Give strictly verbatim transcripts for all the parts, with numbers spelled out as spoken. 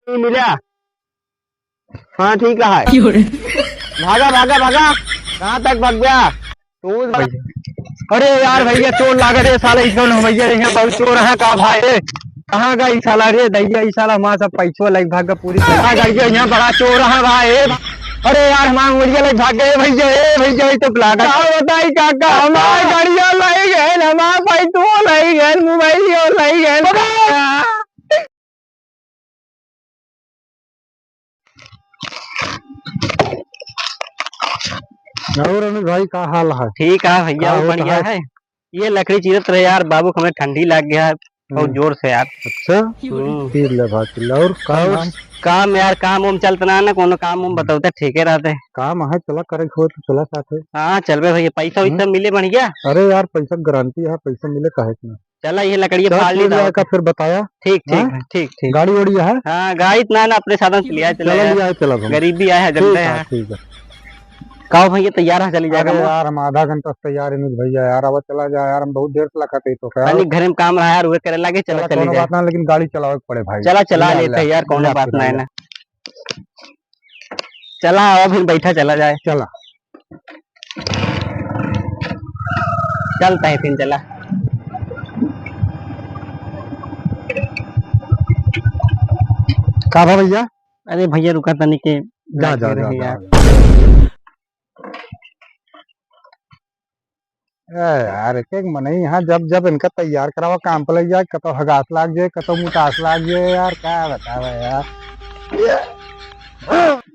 नहीं मिला। हाँ, ठीक है। क्यों रे? भागा, भागा, भागा। कहाँ तक भाग गया? तू भैया। अरे यार भैया, चोर लागा रे साला, इस कौन हो भैया? यहाँ बहुत चोर है का भाई? कहाँ गया ई साला रे दैया? ई साला हमारा सब पैसवा लग भाग गया पूरी। कहाँ गया? यहाँ बड़ा चोर है भाई। अरे यार, हमारा मुर्गिया लग भाग गए भैया। ए भैया, ई तो लागा। का बताई काका, हमारा गाड़िया लग गए, हमारा पैसवा लग गए, मोबाइलिया लग गए। और अनुज भाई, का हाल है? ठीक है भैया, का होत बढ़िया है? है। ये लकड़ी चीरत रहे यार, बाबू, हमें ठंडी लग गया है बहुत हम्म। जोर से यार। अच्छा, हम्म। चीर ले भाई, चीर ले। और काम और वाम? काम यार, काम वाम चलत ना, ना कोनो काम वाम बताओ तो ठीक है रहते। काम है, चला करे हो तो चला साथ है। हाँ, चलबे भैया, पैसा वैसा हम्म। मिले बढ़िया? अरे यार, पैसा गारंटी है, पैसा मिले काहे के ना। चला, ये लकड़िया चला, फाड़ ली फिर तो। जाए का फिर बताया। ठीक, ठीक हाँ? है, ठीक, ठीक। गाड़ी वाड़ी है? हाँ, गाड़ी इतना ना, अपने साधन से लिया चला चला यार। लिया चला हम। गरीबी आए है, ठीक जनते है, हैं। ठीक है। का भैया, तैयार है, चली जाएगा अरे हम? यार, हम आधा घंटा से तैयार है, नहीं भैया यार, अब चला जाए यार, हम बहुत देर से लखा थे तो क्या? तनी घरे में काम रहा यार, उहे करे लागे, चला चला, चली कोनो जाए। बात ना, लेकिन गाड़ी चलावे के पड़े भाई। चला, चला लिया, लेते हैं लिया, यार, कोनो लिया, बात लिया, ना है लिया। ना। चला, अब फिर बैठा चला जाए। चला। चलता है फिर, चला। का भा भैया? अरे भैया, रुका तनी के जा, जा, जा, रहे जा, यार। जा। ए यार, एक एक मनई यहाँ जब जब इनका तैयार करावा, काम पे लग जाए, कतो हगास लाग जाए, कतो मुटास लाग जाए यार, का बतावा यार। ये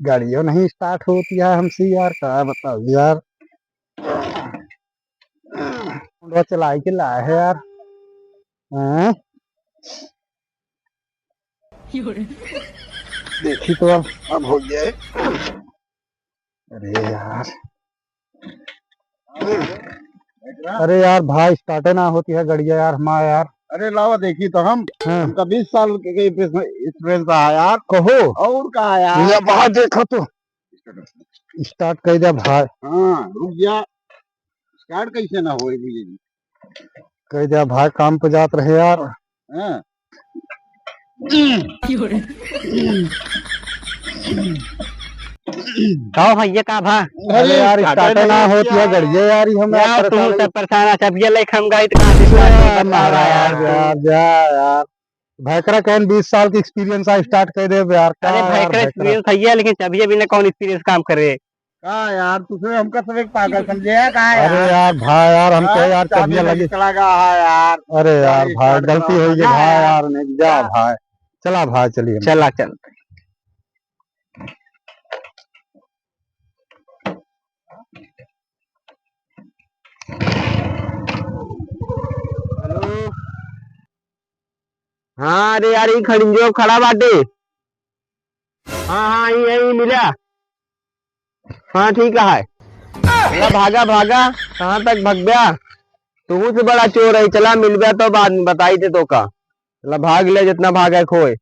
गाड़ियों नहीं स्टार्ट होती है हमसे यार, का बताओ यार। मुंडवा चलाई के लाए है यार। हैं? देखी तो अब, अब हो गया है। अरे यार। अरे यार भाई, स्टार्टे ना होती है गड़िया यार, हमारा यार। अरे लावा देखी तो हम, हाँ। हमका बीस साल के, के एक्सपीरियंस रहा यार। कहो। और का यार? या बाहर देखो तो। स्टार्ट कर दे भाई। हाँ, रुक जा। स्टार्ट कैसे ना होए भैया जी? कह दिया भाई, काम पे जात रहे यार। हाँ। का भैया, का भा? अरे यार, स्टार्ट ना होती है गड़िया यार, ये हम यार, परेशान तू है। सब परेशान है, चाबिया लेके हम गए तो कहाँ से स्टार्ट होता है यार? यार, जा यार। भैकरा कहन बीस साल के एक्सपीरियंस आ, स्टार्ट कर दे यार। अरे का यार भैकरा भैकरा? एक्सपीरियंस है ये, लेकिन चाबिया बिना कौन एक्सपीरियंस काम करे? का यार, तू से हमका सब एक पागल समझे है का यार? अरे यार, भाई यार, हमको हाँ, यार चाबिया लगी। चला गया है यार। अरे यार, भाई, गलती हो गई भाई यार, नहीं जा भाई। चला भाई, चलिए। चला, चल। हेलो। हाँ, अरे यार, ई खड़िंजो खड़ा बाटे। हाँ, हाँ, ई, ई मिला। हाँ, ठीक है। चला, भागा, भागा। कहाँ तक भगब्या? तू से बड़ा चोर है। चला, मिलब्या तो बाद में बताई थे तो का। चला, भाग ले, जितना भागे खोए।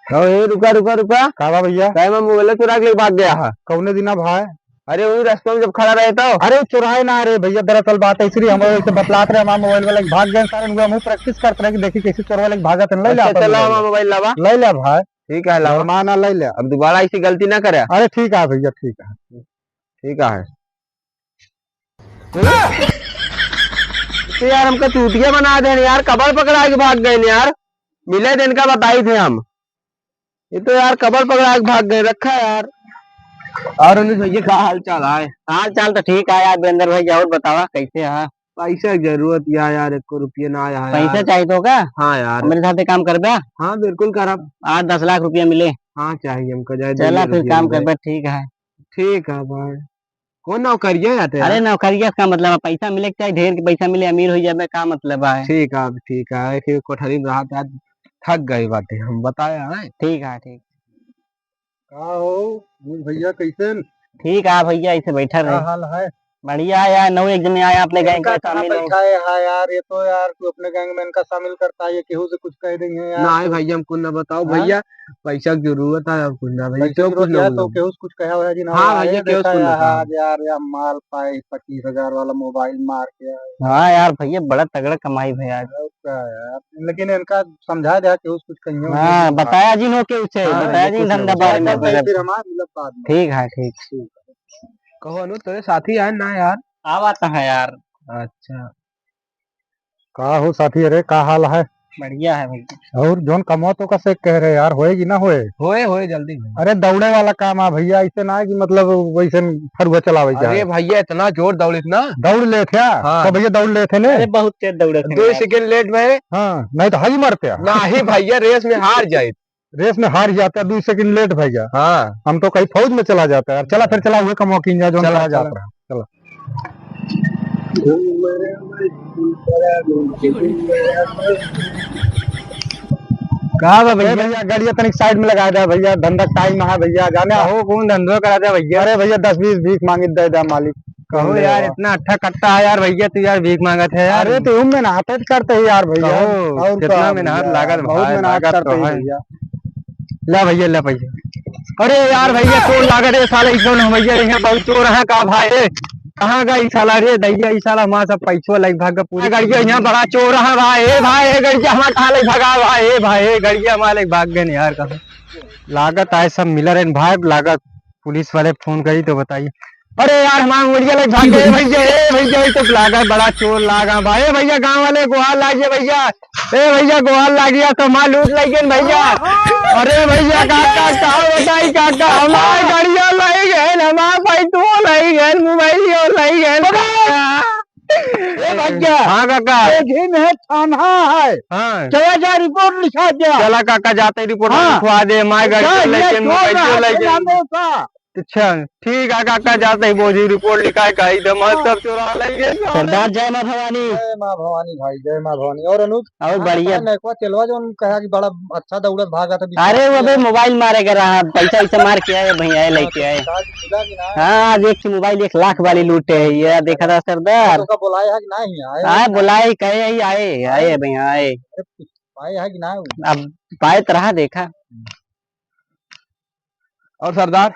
अरे, रुका, रुका, रुका। का बा भैया? काहे में मोबाइल चुरा के लेके भाग गया है? कौने दिना भाई? अरे, वही रास्ता में जब खड़ा रहे तो। अरे, वो चुराए ना रे भैया, दरअसल बात ऐसी रही, हम ऐसे बतलात रहे, हमारा मोबाइल वाला भाग गए सारे, हम प्रैक्टिस करते रहे कि देखी कैसे चोर वाले भागत हैं, ले ले अच्छा, अपन चला, मोबाइल। हमारा मोबाइल लावा। ले ले भाई। ठीक है, लावा। माना, ले ले। अब दोबारा ऐसी गलती ना करे। अरे, ठीक है भैया, ठीक है। ठीक है। तो यार, हमका चूतिया बना देन यार, कबर पकड़ा के भाग गए यार। मिले दिन का बताई थे हम। ये तो यार कबर पकड़ा के भाग गए, रखा यार। और अनुज भैया, का हाल चाल है? हाल चाल तो ठीक है यार वीरेंद्र भैया, और बतावा कैसे है? पैसा की जरूरत या यार, एको रुपया ना आया है पैसा यार। चाहिए तो का? हाँ यार। मेरे साथ एक काम करबे? हाँ, बिल्कुल करब। आठ दस लाख रुपया मिले। हाँ, चाहिए हमको, जाए चला दे फिर रुपया काम मिले। करबे, ठीक है। ठीक है भाई। कौन नौकरिया है तेरा? अरे नौकरिया का मतलब है, पैसा मिले के चाहे, ढेर के पैसा मिले, अमीर हो जाबे, का मतलब है? ठीक है, अब ठीक है, कि कोठरी में रहा था, थक गए बातें हम, बताया है। ठीक है, ठीक। का हो भैया, कैसे? ठीक है भैया, ऐसे बैठा रहे। का हाल है? बढ़िया है यार, नौ एक जने आया अपने गैंग का, शामिल हो। बैठा है, हाँ यार, ये तो यार तू अपने गैंग में इनका शामिल करता है, ये केहू से कुछ कह देंगे यार। नहीं भैया, हमको ना बताओ हाँ? भैया, पैसा की जरूरत है, हमको ना भैया, पैसा क्यों कुछ जरूरत ना है, तो बोलो? केहू से कुछ कहा हुआ है कि ना हाँ भैया, आए, क्यों देखा कुछ ना यार, कहा? आज यार, यार माल पाए पच्चीस हजार वाला मोबाइल मार के आए। हाँ यार भैया, बड़ा तगड़ा कमाई भैया। का यार, लेकिन इनका समझा दिया कि उस कुछ कहियो हाँ, नहीं। बताया जिन हो के उसे, हाँ, बताया ये जिन कुछ धंधा नहीं बारे में बताया। फिर हमारा मिलब बाद में। ठीक है, ठीक। कहो अनु, तेरे साथी आए ना यार? आवा तो है यार। अच्छा। का हो साथी, अरे का हाल है? बढ़िया है भैया। और जौन कमवा तो का से कह रहे यार, होए कि ना होए? होए, होए, जल्दी होए। अरे दौड़े वाला काम आ भैया, ऐसे ना है कि मतलब वैसे फरुआ चलावे के अरे है। भैया, इतना जोर दौड़ित ना। दौड़ लेत है? हाँ। तो भैया दौड़ लेत है ने? अरे बहुत तेज दौड़त है दो यार। सेकंड लेट भए। हाँ, नहीं तो हई मरते हैं। नहीं भैया, रेस में हार जाए। रेस में हार जाता है, दो सेकंड लेट भैया। हाँ। हम तो कहीं फौज में चला जाता है यार। चला फिर, चला हुए कमवा कीन जा, जौन चला, कहा जात चला। रहा। चला। का बा ए भैया? भैया, गाड़िया तनिक साइड में लगा दे भैया, धंधा टाइम है भैया, जाने हो। कौन धंधो करा दे भैया? अरे भैया, दस बीस भीख मांगित दे दे मालिक। कहो यार, इतना अच्छा कट्टा है यार भैया, तू यार भीख मांगत है यार। अरे तो हम मेहनत करते ही यार भैया। कहो, और कितना का मेहनत भैया, लागत बहुत भाई, मेहनत लागत करते तो ही है। भैया। ला भैया, ला भैया। अरे यार भैया, चोर लागत है साला, ई कौन है भैया? यहाँ बहुत चोर है का भाई? ए, कहाँ गई साला रे दैया? ई साला हमारा सब पैसवा लग भाग गया पूरी। गड़िया यहाँ बड़ा चोर है भाई। ए भाई, ए गड़िया हमारा कहाँ लग भागा भाई? ए भाई, ए गड़िया हमारा लग भाग गए यार कहाँ? लागत आए सब मिला रहे भाई, लागत पुलिस वाले फोन करी तो बताइए। अरे यार, हमार मुर्गिया लग भाग गए भैया, ए भैया, ई तो लागा, बड़ा चोर लागा भाई। ए भैया, गाँव वाले गोहार लागिए भैया, ए भैया, गोहार लागिए, तो हमार लूट लग गए भैया। अरे भैया, काका, का बताई काका, हमार गड़िया लग गए, हमार पैसो लग गए, मोबाइल लग गए। ए भैया, हाँ काका। ये घी में थाना है। हाँ। चला जा, रिपोर्ट लिखा दे। चला काका, जाते ही रिपोर्ट हाँ। लिखवा दे, हमार गड़िया जा, लग गए, ये मोबाइल चोर लग है, गए। नाम है का? अच्छा, ठीक है काका, जाते ही बोझी रिपोर्ट लिखाए का एकदम हाँ। सब चोरा लग गए। सरदार जय माँ भवानी। जय माँ भवानी भाई, जय माँ भवानी। और अनुज? और हाँ, बढ़िया। पता नहीं, को चेलवा जौन कहा कि बड़ा अच्छा दौड़त भागत है, अरे वो अबे मोबाइल मारे के रहा, पैसा वैसा मार के आए भैया, हाँ, लेके तो आए। आज मिला कि ना? हाँ, आज एक ठो मोबाइल एक लाख वाली लूटे है, ये देखा था सरदार। तो का बुलाए है कि नहीं आए? हाँ, बुलाए, कहे ही आए, आए भैया, आए। अरे, कुछ पाए है कि ना? अब पाए तो रहा, देखा। और सरदार?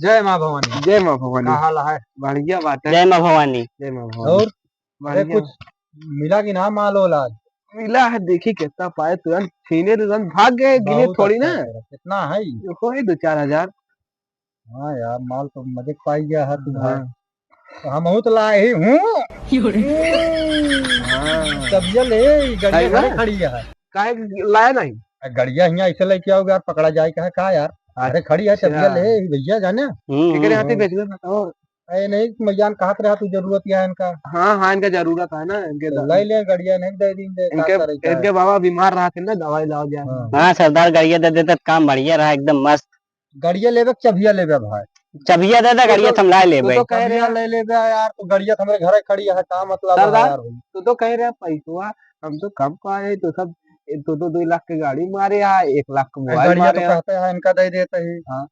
जय माँ भवानी। जय माँ भवानी। का हाल है? बढ़िया बात है। जय माँ भवानी। जय माँ भवानी। और? अरे बढ़िया। कुछ मिला कि ना माल ओल आज? मिला है, देखी कितना पाए, तुरंत छीने, तुरंत भाग गए, गिने बहुत थोड़ी अच्छा ना। है, कितना है? ये कोई दो चार हजार। हाँ यार, माल तो मजे के पाई गया है तू भाई। हाँ। तो हमहू तो लाए ही हूँ। हाँ। तब ये ले, ई गड़िया है ना? घरे खड़ी है। काहे के लाए नहीं? आ, गड़िया हियाँ ऐसे लेके आओगे यार, पकड़ा जाए का है का यार? अच्छा। अरे खड़ी है, तब ये ले, ई भैया जाने। हम्म, केकरे हाथे हम्म। बेचबे बताओ। अरे नहीं, मैं जान कहत रहा तू जरूरत या इनका। हाँ, हाँ, इनका जरूरत है ना, इनके तो दा- ले ले गड़िया, नहीं दे दीन दे, इनके, का करे का इनके है? बाबा बीमार रहा थे ना, दवाई लाओ जाए। हाँ। हाँ, सरदार गड़िया दे देते, काम बढ़िया रहा, एकदम मस्त। गड़िया लेबे के चबिया लेबे भाई? चबिया दे दे, तू गड़िया तो, तो हम लाए तू लेबे। तो कह रहे चबिया हैं। ले लेबे यार, तो गड़िया तो हमरे घरे खड़ी है, का मतलब है सरदार, यार भाई? तू तो कह रहे हैं पैसवा, हम तो कम पाए, तो सब, तू तो दो लाख के गाड़ी मारे है, एक लाख के अरे मोबाइल गड़िया मारे तो है। कहते हैं इनका दे देते ही। हाँ।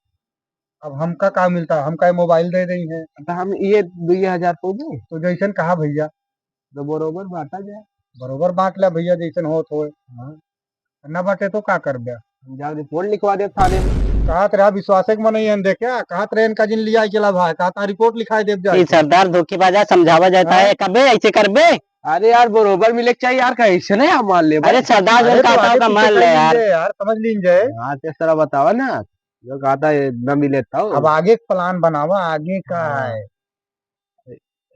अब हमका का मिलता, हमका ये मोबाइल दे देई है। तो हम ये दुई हजार को दे। तो जैसन कहा भैया। तो बरोबर बांटा जाए। बरोबर बांट ले भैया, जैसन होत होए। हाँ। ना बाटे तो का करबे? हम जाओ रिपोर्ट लिखवा दे थाने में। कहत रहा विश्वासे के मनई हन दे क्या? कहत रहे इनका जिन लिया चला भाई, कहता रिपोर्ट लिखाई देब जाए। ई सरदार धोखेबाज है, समझावा जाता हाँ। है, कबे ऐसे करबे? अरे यार, बरोबर मिले के चाहिए यार, कैसे नहीं आप मान ले भाई? अरे सरदार जो अरे तो कहता आगे होगा पीछे मान कर ले यार। लीजिए यार, समझ लीजिए। हाँ, तो साला बतावा ना, जो कहता है ना मिले तो। अब आगे के प्लान बनावा, आगे का हाँ। है।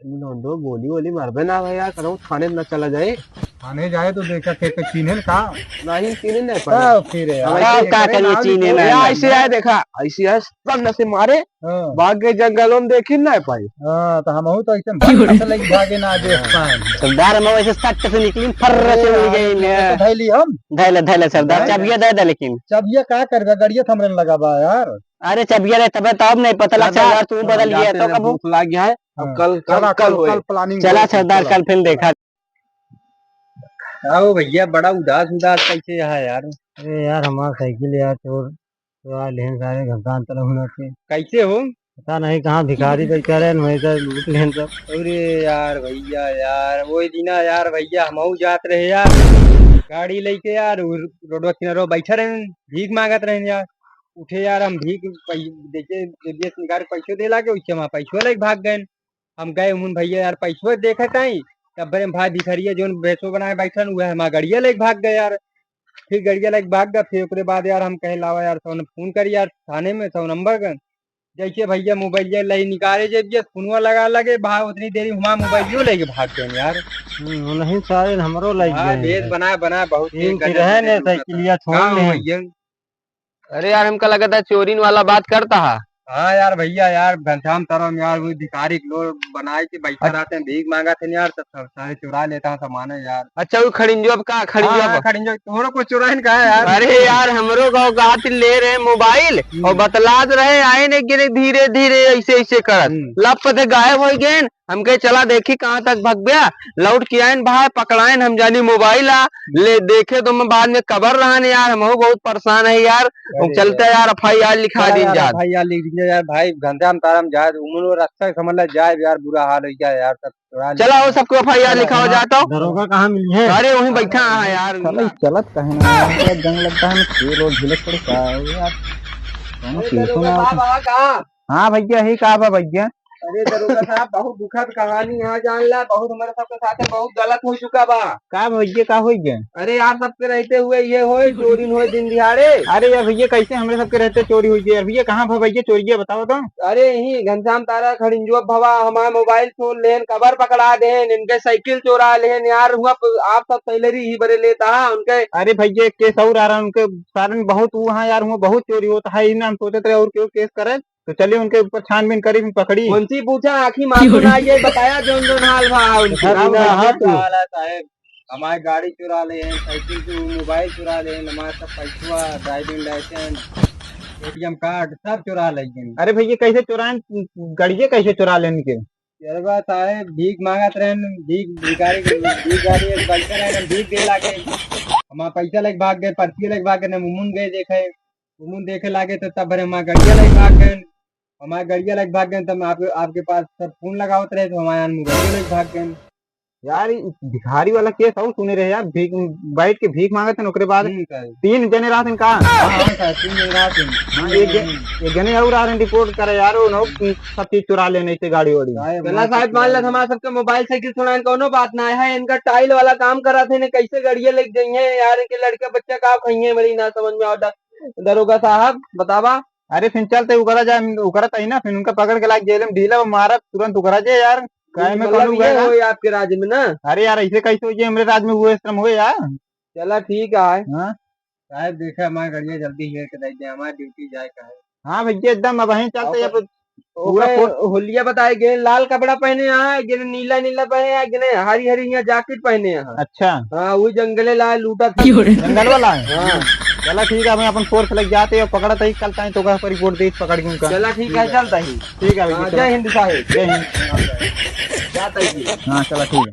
इन लोग दो गोली वोली मारबे ना भाई यार, कहूँ थाने ना चला जाए। थाने जाए तो देखा के, के चीन्हे न का? नहीं, चीन्हे नहीं पाए। तो फिर यार। हम ऐसे का करे, करिए, नाम चीन्हे लिखो। नहीं। यार, ऐसे आए देखा, ऐसे आए, सब नशे मारे, हाँ। भाग गए जंगलों में, देखी नहीं पाई। हाँ, तो हमहू तो ऐसे भाग से लेके भागे ना देख पाए। सरदार, हम वैसे सट से निकली, फर्र से उड़ गई ने। तो धैली हम। धैले, धैले सरदार, धैले। चाबिया दे दे लेकिन। चाबिया का करबे, गड़िया थमरे लगा बा यार। अरे चाबिया रे, तबे तब नहीं पता लग सरदार, सरदार, तू बदल गया जाते तो हैं, कबू। भूख लाग गया है। अब हाँ। कल, कल, चला, कल कल, होए। कल planning चला करो, सरदार, चला। कल फिर देखा। आओ भैया, बड़ा उदास उदास कैसे यहाँ यार? अरे यार, हमार साइकिल यार चोर चोरा लेहन सारे घमसान तला होना से। कैसे हो? पता नहीं कहाँ भिखारी बैठा रहे, वहीं से लूट लेहन सब। अरे यार भैया यार, वही दिना यार भैया हमहू जात रहे यार, गाड़ी लेके यार, उ रोडवा किनारो बैठा रहे, भीख मांगत रहे यार। उठे यार हम भीख पै-, देखे, जेबिया से निकाल के पैसो दे लागे, उससे वहाँ पैसो लेके भाग गए। हम गए उन भैया यार, पैसवा देखत आई, तब बरे भाई भिखरिया जोन भेसो बनाए बैठन, उहे हमार गड़िया लेके भाग गए यार। फिर गड़िया लेके भाग गए, फिर ओकरे बाद यार हम कहे लावा यार, सौ फोन करी यार थाने में, सौ नंबर का। जैसे भैया मोबाइलिया लई निकाले, जब ये फोनवा लगा लगे, भाई उतनी देरी हमार मोबाइलियो लेके भाग गए यार। हम्म, नहीं सारे हमरो लग हाँ, गए भेस हैं। बना, बना बहुत तीन तेज ठे गजब रहे गजब ने लूटत साइकिलिया है। छोड़ का ले। भैया? अरे यार, हमका लगत है चोरिन वाला बात करता है। हाँ यार, भैया यार, घनश्याम तरफ यार, वो भिखारी के लोग बनाए के बैठा अच्छा। रहते हैं, भीख मांगत हैं यार, तो सब सारे चुरा लेता है सामान यार। अच्छा, वो खड़िंजो अब का, खड़िंजो हाँ, अब? हाँ, खड़िंजो, तोहरो कुछ चुराइन का है यार? अरे यार, हमरो गाँव गात ले रहे मोबाइल हम्म। और बतलात रहे, आए ने गिरे धीरे धीरे ऐसे ऐसे करत, हम्म। लप से गायब हो गए। हम कहे, "चला देखी कहाँ तक भग गया।" लौट के आयन भाई, पकड़ायन, हम जानी मोबाइल आ, ले देखे तो मैं बाद में कबर रहन यार, हमहू बहुत परेशान है यार। अरे चलते यार। यार, एफ आई आर लिखा चला दीन यार, जात। एफ आई आर लिख दीन जाए यार, भाई, घनश्याम तारा में जाए, उमनो रास्ता समझ ले जाए यार, बुरा हाल हो गया यार, सब चुरा ले चला, वो सबको एफ आई आर चला। लिखावा जाता हो। दरोगा कहाँ मिली है? अरे, वहीं बैठा है यार। साला, ई चलत काहे ना है? जंग लगता है, तेल और ढीले पड़ता है यार। कौनो अरे, केसो दरोगा ना साहब, होता। आ कहाँ? हाँ भैया, ही का बा भैया? अरे दरोगा साहब, बहुत दुखद कहानी है, जान ला, बहुत हमारे सबके साथ में बहुत गलत हो चुका बा। का भैया, का हो गया? अरे यार, सबके रहते हुए ये होए, चोरी होए दिन दिहाड़े। अरे यार भैया, कैसे हमरे सबके रहते चोरी हुई है यार? भैया, कहाँ भा भैया चोरिया, बताओ तो। अरे यही घनश्याम तारा खड़िंजुआ भवा, हमारा मोबाइल फोन लेन, कबर पकड़ा देन, इनके साइकिल चोरा लेन यार। हुआ प-, आप सब सैलरी ही बरे लेता है उनके। अरे भैया, एक केस और आ रहा है उनके सारे में बहुत, वहाँ यार हुआ बहुत चोरी होता है, इन्हें हम सोचते रहे और क्यों केस करें। तो चलिए उनके ऊपर छानबीन करी, फिर पकड़ी। कौन सी पूछा, आँखी मार तो ना, ये बताया जौन जौन हाल भा उनके। हाँ, बताओ, हाँ, बताओ। तू। का हाल है साहेब? हमारे गाड़ी चुरा लेन, साइकिल चु-, मोबाइल चुरा लेन, हमारा सब पैसवा, driving licence, A T M card सब चुरा लेन। अरे भैया, कैसे चुराएन? गड़िया कैसे चुरा लेन के? अरे बा साहेब, भीख मांगत रहेन, भीख भिखारी, भीख गाड़ी एक बैठे रहेन, भीख दे लागे। हमारा पैसा लेके भाग गए, पर्ची लेके भाग गए, मुमुन गए देखे। उमुन देखे लागे तो तब भरे हमार गड़िया लेके भाग गए। हमार गड़िया लेके भाग गए, तब आप, आपके पास सब फोन लगावत रहे तो हमारे यहाँ मोबाइल लेके भाग गए। यार, ई भिखारी वाला केस और सुने रहे यार, भीख, बैठ के भीख मांगत है, ओकरे बाद हम्म, सर। तीन जने रहत हैं का? हाँ, हाँ, सर, तीन जने रहत हैं। हाँ, एक जन-, एक जने और आ रहे हैं रिपोर्ट करे यार, वो ना सब चीज चुरा लेने से गाड़ी वाड़ी। साहब, चला हमारे साहब, मान ला हमारे सबके मोबाइल साइकिल छुड़ाएन, कौनो बात ना है, इनका टाइल वाला काम करत है, इन्हें कैसे गड़िया लेके जाइए यार, इनके लड़के बच्चे का खाइए, मेरी ना समझ में आवता। दरोगा साहब, बतावा। अरे फिर चलते उकरा जाए, उकरा तही ना, फिर उनका पकड़ के लाग जेल में ढीला मारब, तुरंत उकरा जाए यार। काहे में मतलब कौन ये उकरा? होई आपके राज्य में ना? अरे यार, ऐसे कैसे हो जाए हमरे राज्य में, वो श्रम हो यार। चला ठीक है। हाँ। साहब देखा, हमारे गड़िया जल्दी हेर के दे दे, हमारे ड्यूटी जाए का है। हाँ भैया, एकदम अब वहीं चलते ओके। अब पूरा ओके, फुल होलिया बताए, गिने लाल कपड़ा पहने हैं, गिने नीला नीला पहने हैं, गिने हरी हरी यहाँ जैकेट पहने हैं। अच्छा। हाँ, वो जंगले लाए लूटा था। क्यों रे? जंगल वाला है? हाँ। चला ठीक है, हमें अपन फोर्स लग जाते हैं, पकड़त ही कल ताई तो का रिपोर्ट दे पकड़ के उनका। चला ठीक है, चलता ही। ठीक है भैया, हाँ, चला। जय हिंद साहेब। जय हिंद। जाता ही। हाँ, चला ठीक है।